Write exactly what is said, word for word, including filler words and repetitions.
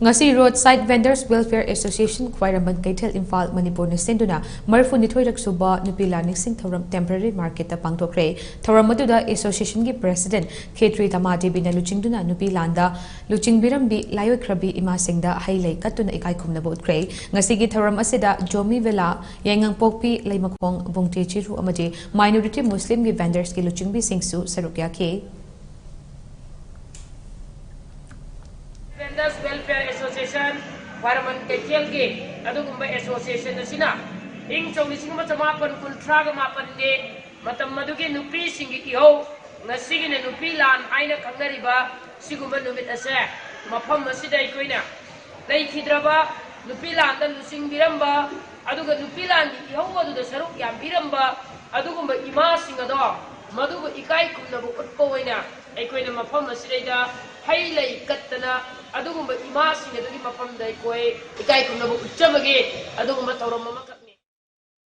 ꯉꯁꯤ Roadside Vendors Welfare Association, ꯈ꯭ꯋꯥꯏꯔꯝꯕꯟ ꯀꯩꯊꯦꯜ, ꯏꯝꯐꯥꯜ, ꯃꯅꯤꯄꯨꯔꯅ ꯁꯤꯟꯗꯨꯅ ꯃꯔꯤꯐꯨꯅꯤꯊꯣꯏꯔꯛ ꯁꯨꯕ ꯅꯨꯄꯤ ꯂꯥꯟ ꯅꯤꯡꯁꯤꯡ ꯊꯧꯔꯝ temporary market ꯇ ꯄꯥꯡꯊꯣꯛꯈ꯭ꯔꯦ꯫ ꯊꯧꯔꯝ ꯑꯗꯨꯗ association ꯒꯤ president ꯈꯦꯇ꯭ꯔꯤ ꯇꯃꯥ ꯗꯦꯕꯤꯅ ꯂꯨꯆꯤꯡꯗꯨꯅ ꯅꯨꯄꯤ ꯂꯥꯟꯗ ꯂꯨꯆꯤꯡꯕꯤꯔꯝꯕꯤ ꯂꯥꯏꯑꯣꯏꯈ꯭ꯔꯕꯤ ꯏꯃꯥꯁꯤꯡꯗ ꯍꯩ ꯂꯩ ꯀꯠꯇꯨꯅ ꯏꯀꯥꯏ ꯈꯨꯝꯅꯕ ꯎꯠꯈ꯭ꯔꯦ꯫ ꯉꯁꯤꯒꯤ ꯊꯧꯔꯝ ꯑꯁꯤꯗ ꯖꯣꯃꯤ ꯚꯤꯂꯥ, ꯌꯥꯏꯉꯪꯄꯣꯛꯄꯤ, ꯂꯩꯃꯈꯣꯡ, ꯕꯨꯡꯇꯦ ꯆꯤꯔꯨ ꯑꯃꯗꯤ minority Muslim ꯒꯤ vendors ꯀꯤ ꯂꯨꯆꯤꯡꯕꯤꯁꯤꯡꯁꯨ ꯁꯔꯨꯛ ꯌꯥꯈꯤ꯫ Vendors Welfare Association, ꯈ꯭ꯋꯥꯏꯔꯝꯕꯟ ꯀꯩꯊꯦꯜꯒꯤ ꯑꯗꯨꯒꯨꯝꯕ association ꯑꯁꯤꯅ ꯏꯪ ꯁꯣꯛ ꯂꯤꯁꯤꯡ ꯑꯃ ꯆꯃꯥꯄꯟ ꯀꯨꯟꯊ꯭ꯔꯥꯒ ꯃꯥꯄꯟꯒꯤ ꯃꯇꯝ ꯑꯗꯨꯒꯤ ꯅꯨꯄꯤꯁꯤꯡꯒꯤ ꯏꯍꯧ, ꯉꯁꯤꯒꯤꯅ ꯅꯨꯄꯤ ꯂꯥꯟ ꯍꯥꯏꯅ ꯈꯪꯅꯔꯤꯕ ꯁꯤꯒꯨꯝꯕ ꯅꯨꯃꯤꯠ ꯑꯁꯦ ꯃꯐꯝ ꯑꯁꯤꯗ ꯑꯩꯈꯣꯏꯅ ꯂꯩꯈꯤꯗ꯭ꯔꯕ ꯅꯨꯄꯤ ꯂꯥꯟꯗ ꯂꯨꯆꯤꯡꯕꯤꯔꯝꯕ, ꯑꯗꯨꯒ ꯅꯨꯄꯤ ꯂꯥꯟꯒꯤ ꯏꯍꯧ ꯑꯗꯨꯗ ꯁꯔꯨꯛ ꯌꯥꯕꯤꯔꯝꯕ ꯑꯗꯨꯒꯨꯝꯕ ꯏꯃꯥꯁꯤꯡ ꯑꯗꯣ ꯃꯗꯨꯕꯨ ꯏꯀꯥꯏ ꯈꯨꯝꯅꯕ ꯎꯠꯄ ꯑꯣꯏꯅ ꯑꯩꯈꯣꯏꯅ ꯃꯐꯝ ꯑꯁꯤꯗꯩꯗ ꯍꯩ ꯂꯩ ꯀꯠꯇꯅ ꯑꯗꯨꯒꯨꯝꯕ ꯏꯃꯥꯁꯤꯡ ꯑꯗꯨꯒꯤ ꯃꯐꯝꯗ ꯑꯩꯈꯣꯏ ꯏꯀꯥꯏ ꯈꯨꯝꯅꯕ ꯎꯠꯆꯕꯒꯤ ꯑꯗꯨꯒꯨꯝꯕ ꯊꯧꯔꯝ ꯑꯃꯈꯛꯅꯤ꯫